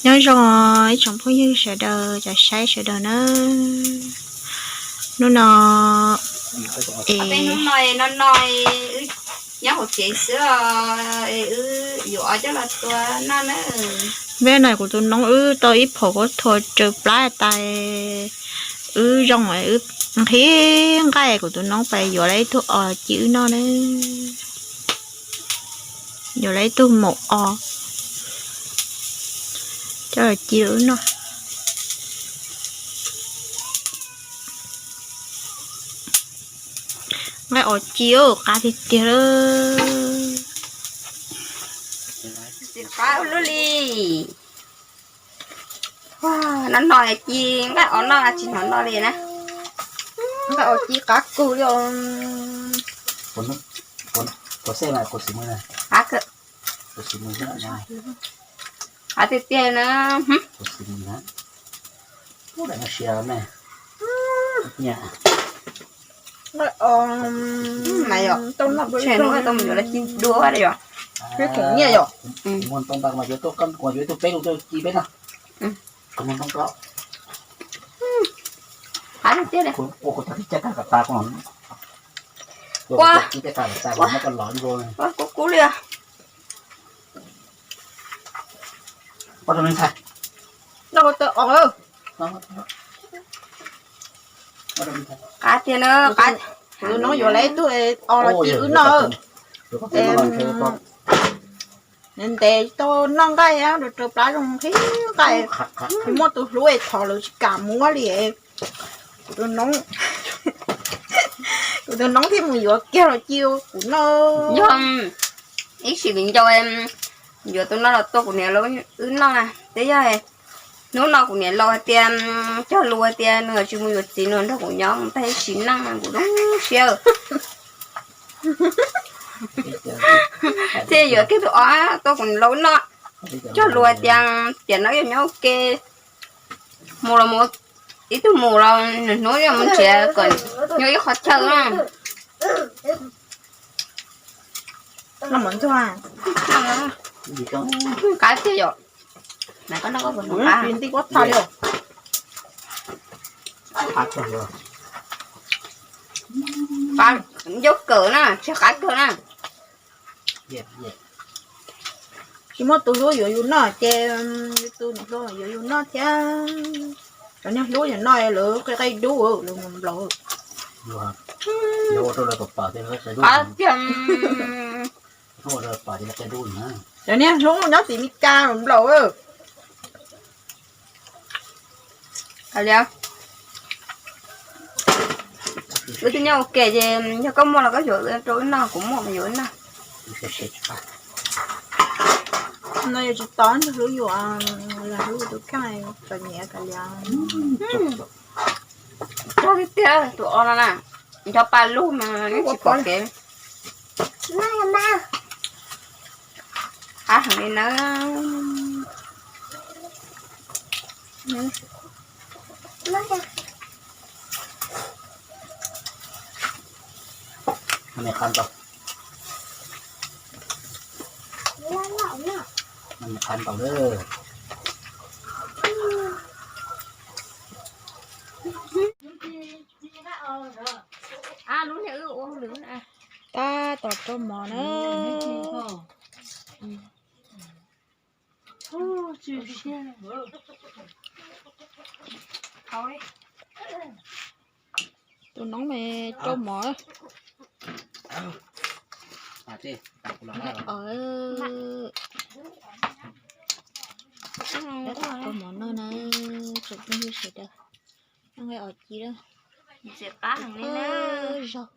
Nyob zoo ib tsoom phooj ywg sawv daws, cov saib sawv daws na. Hnub no es nyob hauv tsev xwb, wb yuav coj los tua noj na. Npej no kuv tus noob wb tau ib phom kuv thua raws plab tas, wb zoo, wb nqhis nqaij, kuv tus noob pais yuav lawm ib tug os ci wb noj na. Yuav lawm ib tug maum os coj los ci wb noj. Nqaij os ci qab tiag tiag lawm. Qab lub li. Noj no ci nqaij os noj tsis hnov no li na. Nqaij os ci qab kawg li os. Qab tiag tiag na. Tau noj, tau mus yuav lawv ci dua li yom. Khoom nyiaj yom. Qab tiag tiag li. Ua, ua kub kub li. Noj tau os. Qab tiag na. Qab, kuv noob yuav lawm ib tug os los ci wb noj. Ntev tau noj nqaij, rau plab zoo nqhis nqaij. Muaj tus hlub es thov lawv tsis kam muab li. Kuv tus noob, kuv tus noob thiaj mus yuav kiag los ci kuv noj. Yog ib sim viv ncaus yuav tus no los tua kuv niam laus wb noj na. Twb yog hnub no kuv niam laus hais tias, cog lus hais tias nws tsis mus yuav txiv, nws nrog kuv nyob mus tag ib sim neej, kuv zoo siab. Thiaj yuav kiag tus os tua kuv niam laus wb noj. Cog lus hais tias tiam no yuav nyob ua ke, mus los mus, ib tug mus los nws hnub yuav mus nrhiav kom nyob ib qhov chaw na. Qab tiag yom. Ncauj kawm na, tsis qab kawg na. Tsis muaj tus hlub yuav yus noj ces yus tus niam hluas yuav yus noj thiab. Cov niag hlub yus noj lawv qia qia dub, lawv mus nplaum. Qab tiag. Cov niag hlub nyob tim Mes Kas nplaum. Wb twb nyob ua ke ces yog koj muaj los koj yuav rau wb noj, kuv muaj mas yuav wb noj. No yog tsis tau hlub yus, hlub yus tus kheej txom nyem kav liam. Tiag tiag tus os no na, nco pa lug mas tsis pom kev. Qab heev li na. Tab tom rau mov na. Tus noob mas rau mov. Rau mov noj na, tsoom phooj ywg sawv daws. Noj nqaij os ci lawm. Zog.